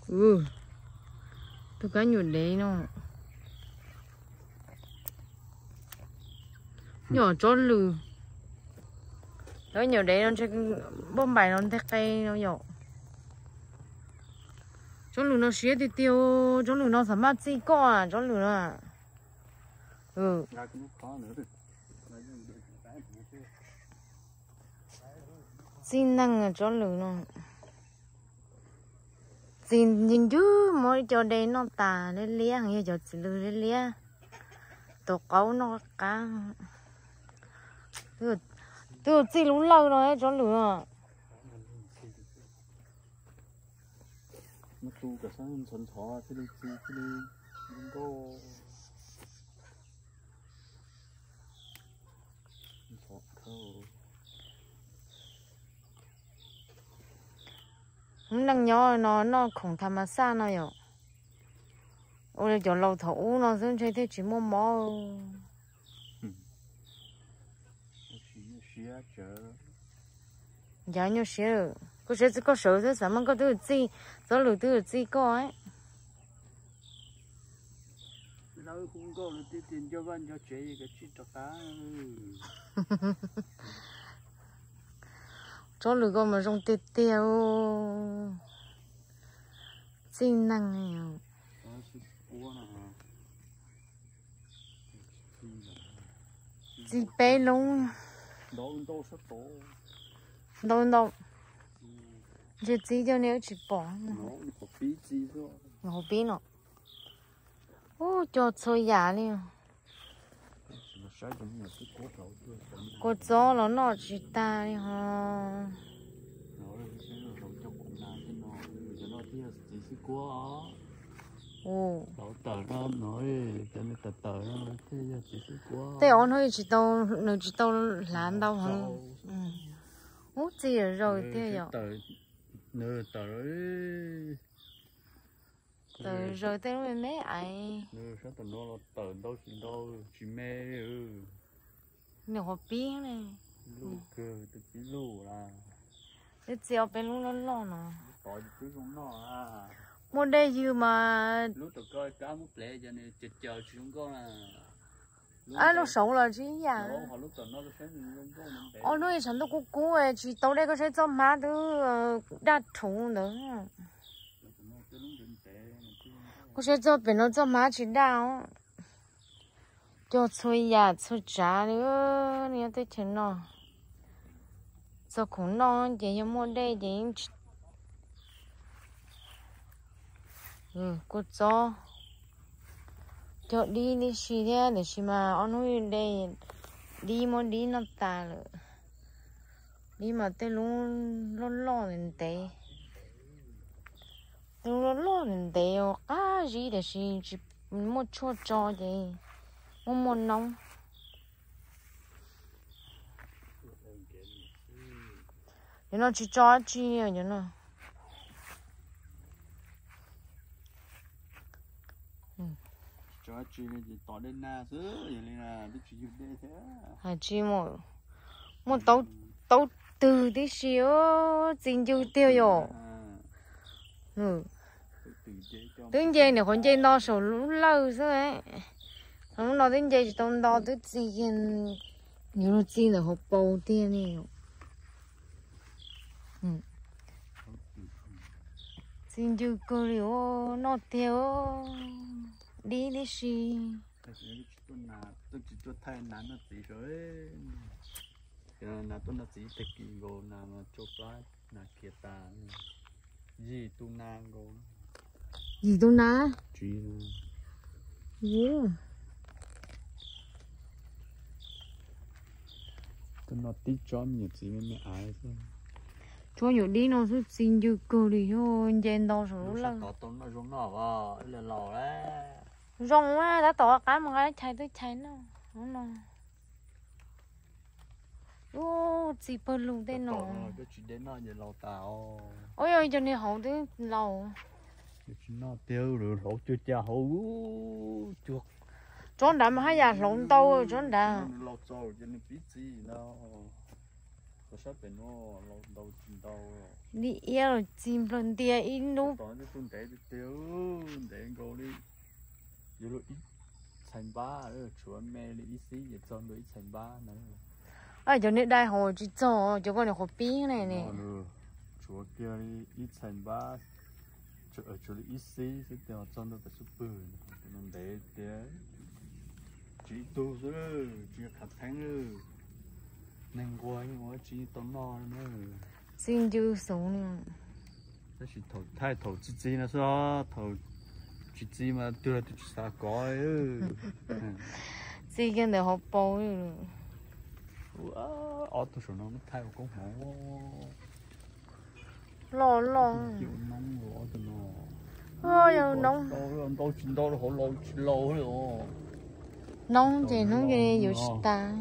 Tus kab nyuam dev no. Nyuam tsob lws. Lawv nyuam dev no ntshe npauj npaim los nteg qe no yom. Tsob lws no siab tiag tiag, tsob lws no xam maj txij koj, tsob lws no. Txij neeg tsob lws no. Txiv ncw ncwg muab cov de noj tas liab liab, yog cov txiv lws liab liab, tus qaub noj qab. Twb txij lub lawj no tsob lws. Lub neej nyob no noj khoom tham mas xaj no yom. Ua li cov laus thaum ub no xwb ntshe thiaj tsis muaj mob. Ncav nyuaj siab, koj siab txij koj sawv xwb, xav mas koj twb txij, tsob lws twb txij koj. Tsob lws koj mas zoo tiag tiag. Txij neeg. Txij peb lub. Ntau ntau. Ntshe txij coj nej tsis pom. Hauv pib no. Ub, cog txhua yam li. Kua txob los noj tsis tag li ho. Tej ob hnub tsis tau, nws tsis tau hlav ntau heev. Ub, txi zaws tiag yom. Tawm zaws tej lub me me ais. Sab tom no los tawm ntau tsis ntau, tsis me. Nws qhuav pib ne. Lub kawg, twb pib lub la. Twb txi ob peb lub loj loj no. Muaj dej ywg mas. Lub tom ko kab muab plev ces nws caws caws tsis zoo nkauj na. Ab, lub saud los tsis ib yam. Ob hnub tshav ntuj kub kub tsis tau dej, koj saib txoj hmab twb daj rhuv ntawd. Koj saib txoj pem no txoj hmab tsis daj os. Cog txhua yam txhua tsav li, nyob teb chaws no. Txog khoom noj ces yog muaj dej ces yeej tsis, kua txob, cog dib tib si thiab, tiam sis mas ob hnub de dib muab dib noj tas lawm. Dib mas tej lub loj loj ntev ntev, tej lub loj loj ntev ntev qab zib tiam sis tsis muaj tshuaj tso ces muaj muaj noob. Cov no tsis tso dab tsi, cov no. Hais tsis mus, muaj taub, taub twg tib si, txi ncw tiag yom. Twb nce, nim qhuav nce nto saum lub lawj xwb. Lub no twb nce tsis tau nto twb txi, yuav luag txi ntawm hauv paus tiag ne. Txi ncw kawg li os, noj tiag, dib tib si. Tsis tuaj thaij nas noj txiv, nas tuaj noj txiv tag kis nkaus, nas mas tsau plab, nas khiav tas. Yim tus nas nkaus. Yim tus nas? Tsis. Tuaj noj tib tsob me nyuam txiv me me ais xwb. Tsob nyuam dib no xwb txi ncw kawg li, nce nto saum lub lawj. Zoo, tab tom qab mus nqa chais tuaj chais noj no. Ub, txi pawg lug tej no. Ub, yog cov niag hauv twb laus. Tsis noj tiag, hauv cuag cas hauv. Tsob nrad mas haj yam hlauv ntau tsob nrad. Sab pem no los ntau tsis ntau. Li iab los txi nplawg ntias ib hnub. Tus ntev tiag tiag, ntev nkaus li. Yuav luag ib txhais npab, tshuav me li ib xib ces txog ntua ib txhais npab na. Cov niag dai hauv tsis txog, cov koj niag qhuav pib ne ne. Tshuav kiag li ib txhais npab, tshuav li ib xib xwb tiag txog ntua pem xub pwg. Ntev tiag, tsis ib tug xwb, tsis khav theeb. Neeg nquag yeej ua tsis tau noj na. Txi ncw xov. Tab sis thaum thaij thaum txi txiv no xwb, thaum tsis txiv mas twg los twb tsis xav kov. Txi kiag ntawm hauv paus. Ob tug saum no muab thaij ua koob hmoov. Loj loj. Yog noob, ntau tsis ntau, hauv laus tsis laus li. Noob ces noob ces yuav tsis tas.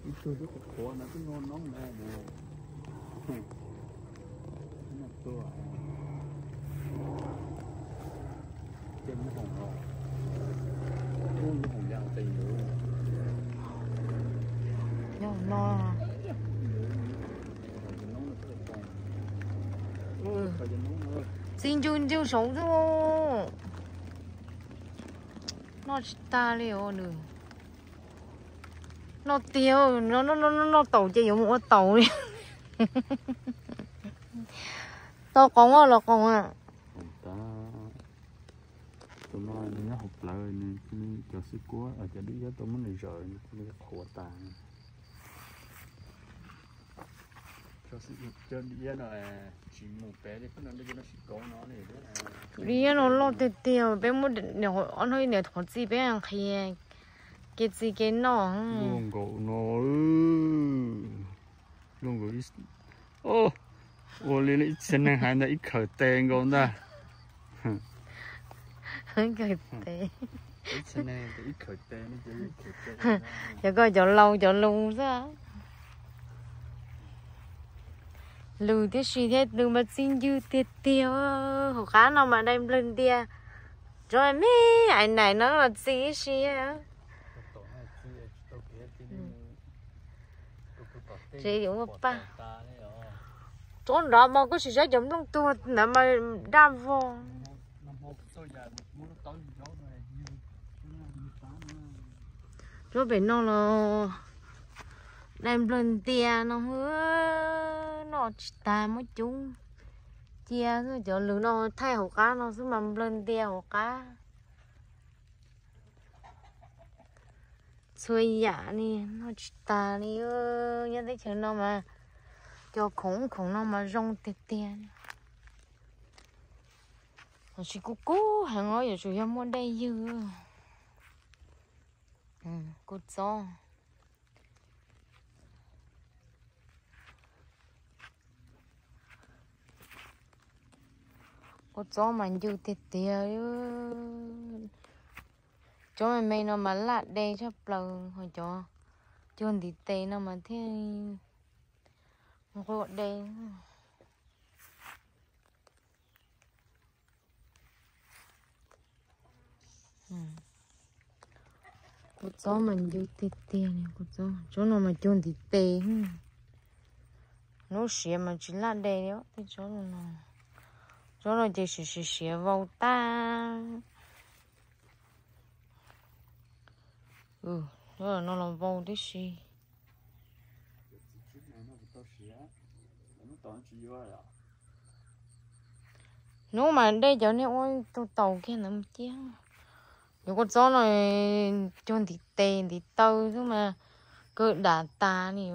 Ib tug twb qhuav qhuav no twb noj noob na. Yog no. Txi ncw ncw saud xwb. Noj tsis tas li os nws. Noj tiag, noj taus ces yuav mus ua taus li. Tau qoos los qoos a. Tus no nws nyob hauv plawv, nws cov xwb kuab, cov dib iab tau muab nws zawm, nws qhuav tas. Dib iab no loj tiag tiag, peb muab ob hnub ib niam qhuav txi peb nqhis kev txi kev noj. Luaj nkaus no, luaj nkaus, ua li ib txhia neeg hais ntag, ib khawm tes nkaus ntag. Cov koj cov laus cov lus xwb. Lus tib si thiab lus mas txi ncw tiag tiag. Hauv qab no mas dai nplawg ntias, tsob me ais naim no los txi tib si. Tsev yuav ua pa. Tsob nrad mas koj sim saib cov nplooj tuag ntawd mas daj vog. Tsob pem no los dai nplawg ntias no, noj tsis tas muab cub cia xwb. Cov lws no thaij hauv qab no xwb mas nplawg ntias hauv qab. Txhua yam li noj tsis tas li. Nyob teb chaws no mas cov khoom khoom no mas zoo tiag tiag. Tab sis kuj kub heev os, yuav tsum yog muaj dej ywg. Kuv txob, kuv txob mas ncw tiag tiag. Cov me me no mas laj de tshaj plaws, ho cov cuag ntiv tes no mas thiaj nquag de. Kuv txob mas ncw tiag tiag li, kuv txob, tsob no mas cuag ntiv tes. Hnub siav mas tsis laj de li, tej tsob no, tsob no ces siav siav siav vau tag. Tsob no los vau tib si. Hnub mas dej cov niag ua tus taus kiag ntawd mus ciaj. Cov kua txob no cuag ntiv tes ntiv taw xwb mas kawg dam tas li.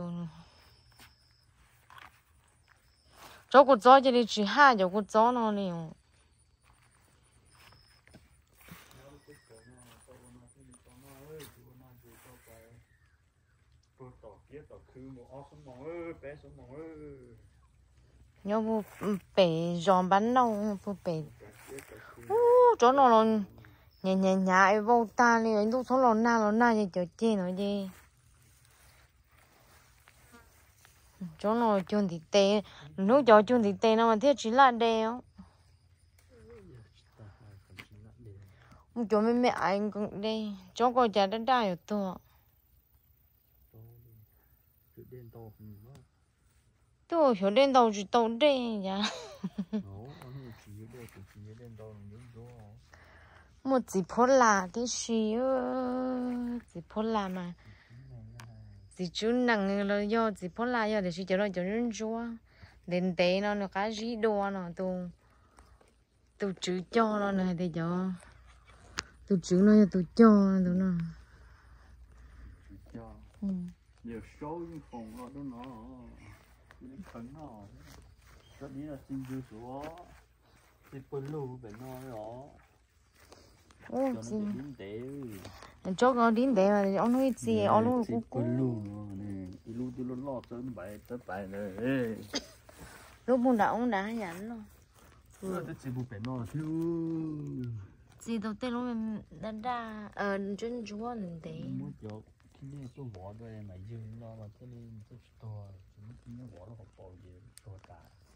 Tsob kua txob cia li tsis haj cov kua txob no li. Nyob puag pem zos npab nauj puag pem. Ub, tsob no los hnyav hnyav hnyav es vau tag li, ntuj txhob los nag los nag ces cov ceg no ces. Tsob no cuag ntiv tes, hnub cov cuag ntiv tes no mas thiaj tsis laj de os. Mus cov me me aiv nkees de, tsob ko cas daj daj yuav tuag. Xyov dej ntau tsis tau dej cas. Muaj txiv phuab las tib si, txiv phuab las mas, txiv tswb nees los yog txiv phuab las yog tiam sis cov no cov ntsuab ntsuab ntev ntev no nws qab zib dua no. Tus tswv cog no nws hais tias cov, tus tswv no yog tus cog tus no. Tsob ko dib ntev mas ob hnub ib txi, ob lub kub kub. Lub mus nram ub nrad yam no. Txi tau tej lub daj daj, ntsuab ntsuab ntev.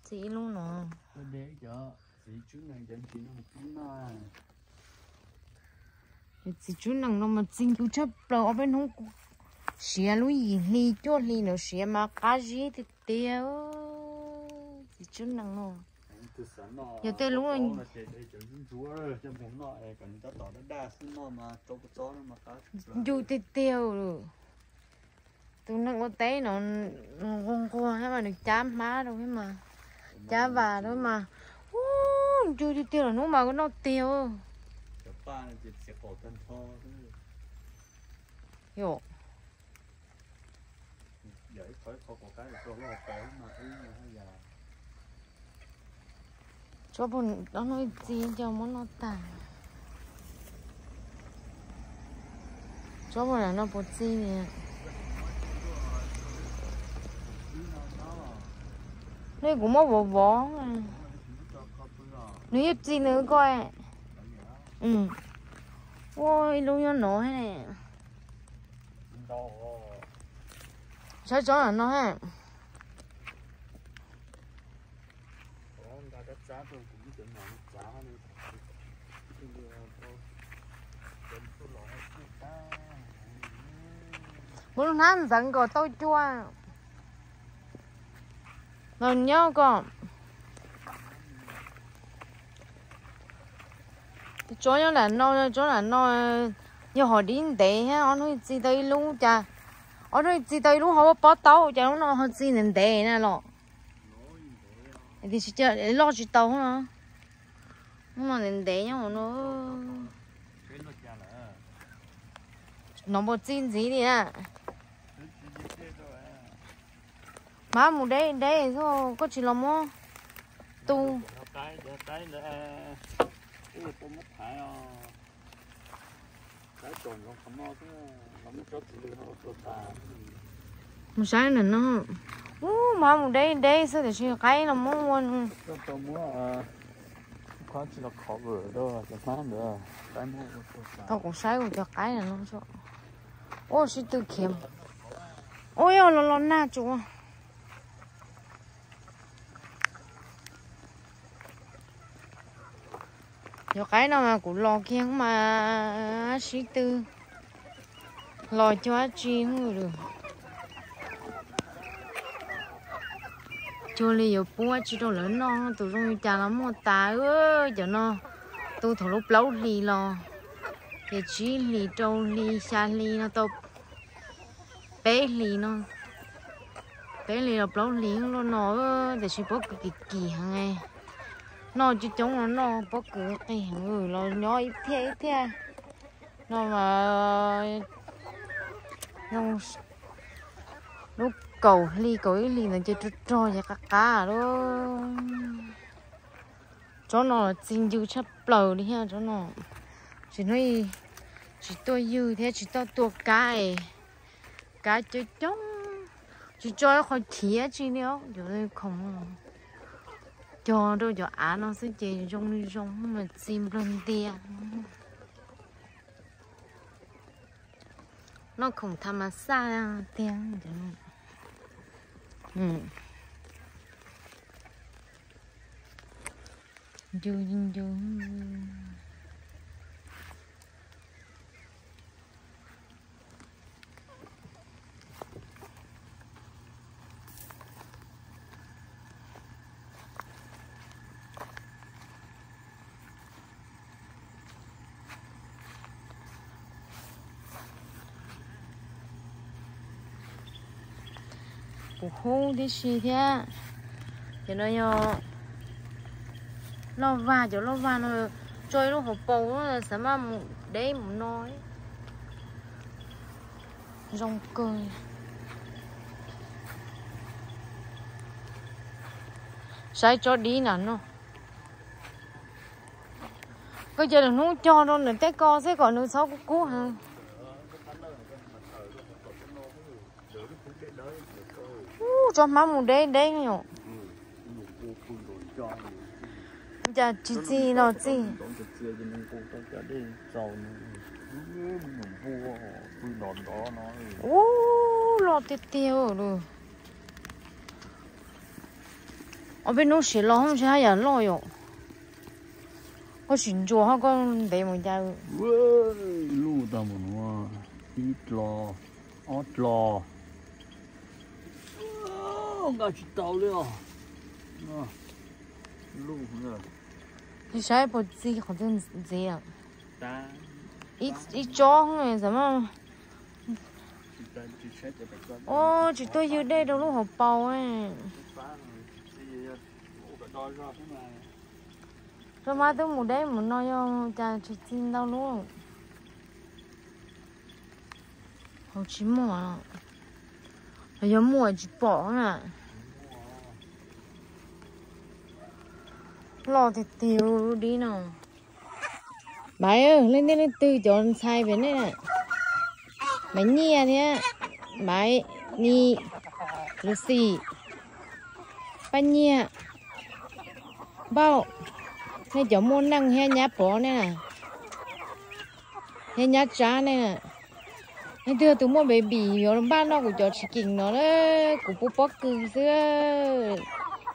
Txi ib lub no. Txiv tswb nees no mas txi ncw tshaj plaws, ob peb hnub siav lub yim hli cuaj hli ntawd siav mas qab zib tiag tiag. Txiv tswb nees no yog tej lub ncw tiag tiag. Tus neeg ua teb no nquag nquag thiab mas nws cab hmab rau thiab mas, cab vas rau mas, ncw tiag tiag, los hnub mas noj tiag. Tsob pug ob hnub ib txi coj muab noj tag. Tsob pug nram no puas txi ne? Nws kuv muab vov vov. Nws yeej txi nws ko. Ua ib lub nyob no thiab ne. Saib tsob nram no thiab. Muab lub hnab ntxeev kom tau cua. Los nyob ko. Tsob nyob nram no, tsob nram no yog hom dib ntev thiab, ob hnub txi tau ib lub cas, ob hnub txi tau ib lub ho ua pob taub cas lub no ho txi ntev ntev na los. Tiam sis loj tsis tau no. Hnub no ntev ntev nyob hauv no. Nov puas txi ntxiv li na. Mas mus deb deb xwb koj tsis los muab tu. Mus saib ntawm no. Ub, mas mus deb deb xwb tiam sis qaib no muab ua. Tau kuv saib kuv cov qaib no. Ua sib tw khiav. Ua yog los los nag tsuas. Cov qaib no mas kuv los kiag mas sib tw los cuag dab tsi lawm. Cuag li yuav pub dab tsi rau lawv noj, tus zoo li cas los muaj tas. Cov no tu thaum lub plaub hlis los, ces tsib hlis, rau hli, xya hli no tau peb hlis no, peb hlis los plaub hlis loj no, tiam sis pob kws kim kim heev. Noj coob coob no noj pob kws qis heev los nyob ib thiaj ib thiaj. No mas lub kaum hli kaum ib hlis ntawd ces rog rog ces qab qab lawm. Tsob no txi ncw tshaj plaws li thiab tsob no. Tsis hnub tsis tuaj ywg thiab tsis tuaj tua kab es, kab coob coob, tsis tso ib qho chiv tsi li os. Cov khoom cog rau cov av no xwb ces zoo li zoo mas txi nplawg ntias. Noj khoom tha mas xaj tiag. Ncu ncu. Kuv hub tib si thiab. Cov no yog loj vag, cov loj vag no tso ib lub hauv paus xav mas mus deb mus no. Zoo kawg. Saib tsob dib na no. Koj cia lwm hnub cog rau nws tej ko xwb kom nws txhob kub kub heev. Ub, tsob hmab mus deb deb yom. Cas tsis txi los txi. Ub, loj tiag tiag lawm. Ob peb hnub siav los hoob sab yam loj yom. Koj sim ntsuas ho koj ntev mus cas. Lub tag mus nuav, ib dlo, ob dlo. Nqa tsis tau li os. Saib puas txi qhov twg ntxiv. Ib tsob xwb xav mas. Ub, tsis tuaj ywg dej rau lub hauv paus. Tsob hmab twb mus deb mus no yog cas tsis txi ntau lub. Hauv tsis muaj los yog muaj tsis pom na. Loj tiag tiag lub dib no. Maiv, leej twg leej twg cov ntxhais pem nej na, Maiv Nyiaj thiab Maiv Nis, Luxi, Paj Nyiaj, Npauj, nej cov muaj neej thiab nyab Pov nej na, thiab nyab Tsab nej na. Leej twg tus muaj baby yuav npaj noj kuv cov chicken no na, kuv pub pob kws xwb.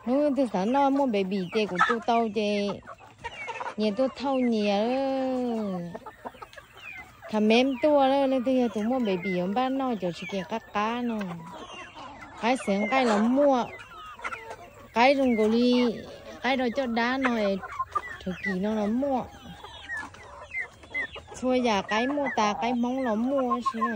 Hnub twg xav noj muaj baby ces kuv tu tau ces nyias tuaj thauj nyias. Comment tuaj, leej twg yog tus muaj baby yuav npaj noj cov chicken qab qab no. Qaib xeev nqaij los muaj, qaib zoo nkaus li qaib rau coj dab no, turkey no los muaj. Txhua yam qaib muaj tas, qaib Hmoob los muaj si na.